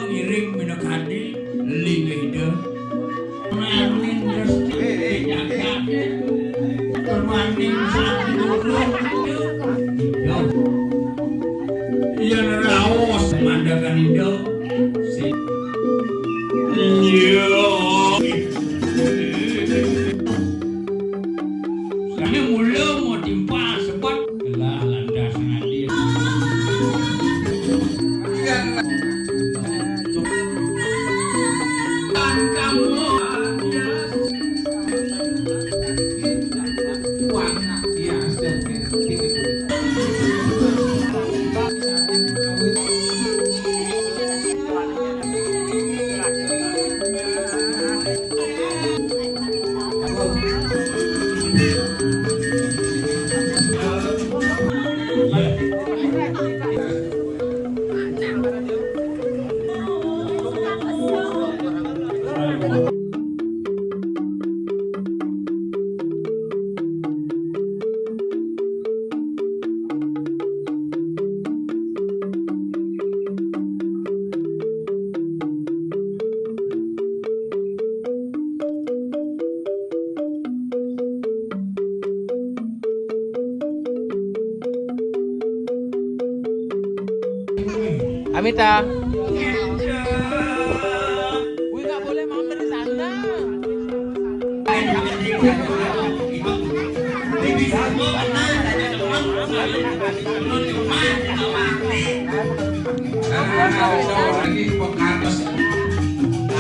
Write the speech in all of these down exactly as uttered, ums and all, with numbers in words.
Ngiring minakadi lingga ida. Marnin resti jagat. Permaning satu turun. Yen raos mandakan ida. Si. Iya. Sane mula mau timpal sebab telah lantas ngadir. Amita. Wih, nggak boleh mampir di sana.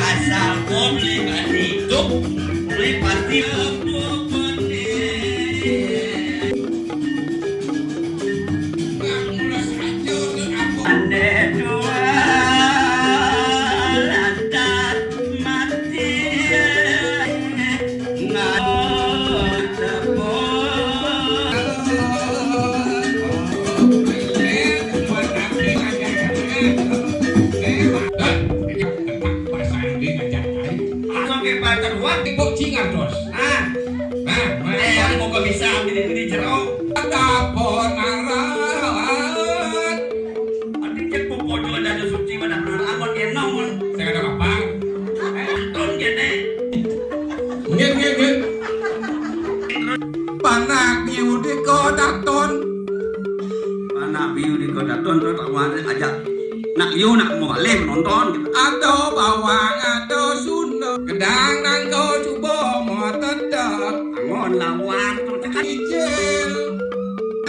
Asal kau beli bani hidup, beli pasti. Ande dua lantas mati. Sampai pacar wah, kok cingar, Dos. Ah. Nah, mulai yang mau bisa gini-gini jero. Ada pon arat. Ati cek popojo ada suci pada benar amun dia namun. Saya ada apa? Eh, anton gini. Nggih, nggih, nggih. Panak biu di kodaton. Panak biu di kodaton terus tak waris aja. Nak liu nak mau balik nonton. Ada bawang, ada sunda. Gedang nang kau cuba mau tetap. Angon lawan tu cakap ijil.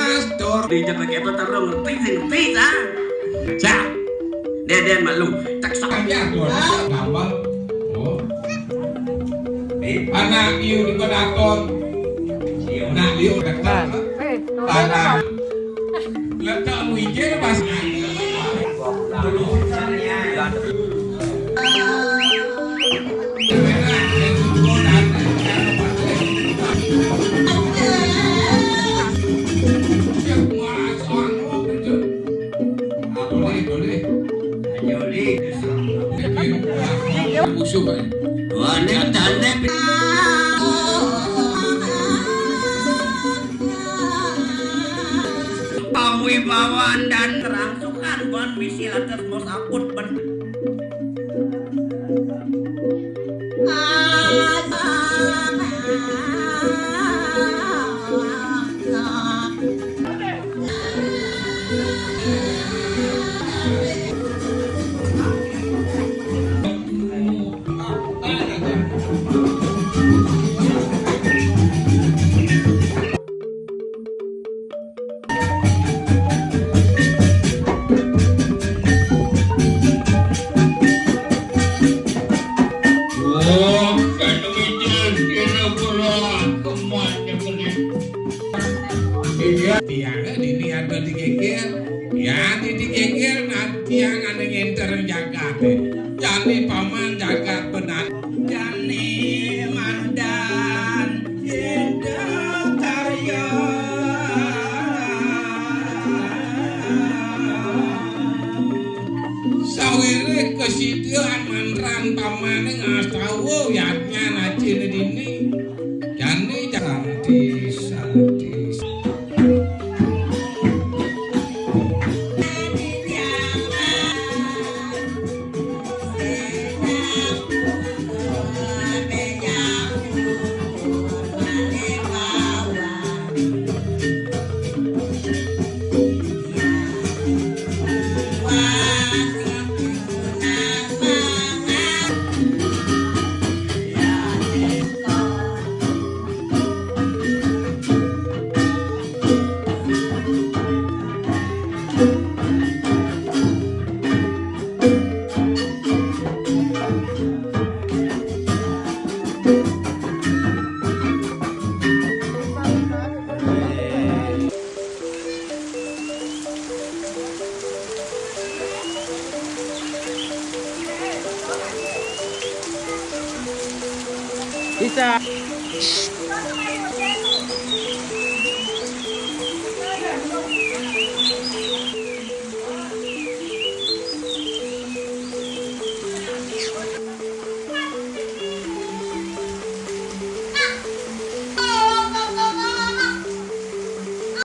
Astor. Di jaga kita terus ngerti sih ngerti dah. Cak. Dia dia malu. Tak salah. Aja tu. Gampang. Oh. Eh, anak liu di kodaton. Liu nak liu dekat. Tanah. Letak wijil pas. Boleh, boleh. Musuh, eh. Wah, ini tanda. Pawibawaan dan kerangsukan ban misi lantas mau saput ban. Tiang dini ada digeger, ya di digeger nanti yang ada ngenter jagat. Jani paman jagat benar. Jani mandan Ida karya. Sawire kesidian manran pamane ngastawa yadnya nacine dini. Jani santi santi. Bisa.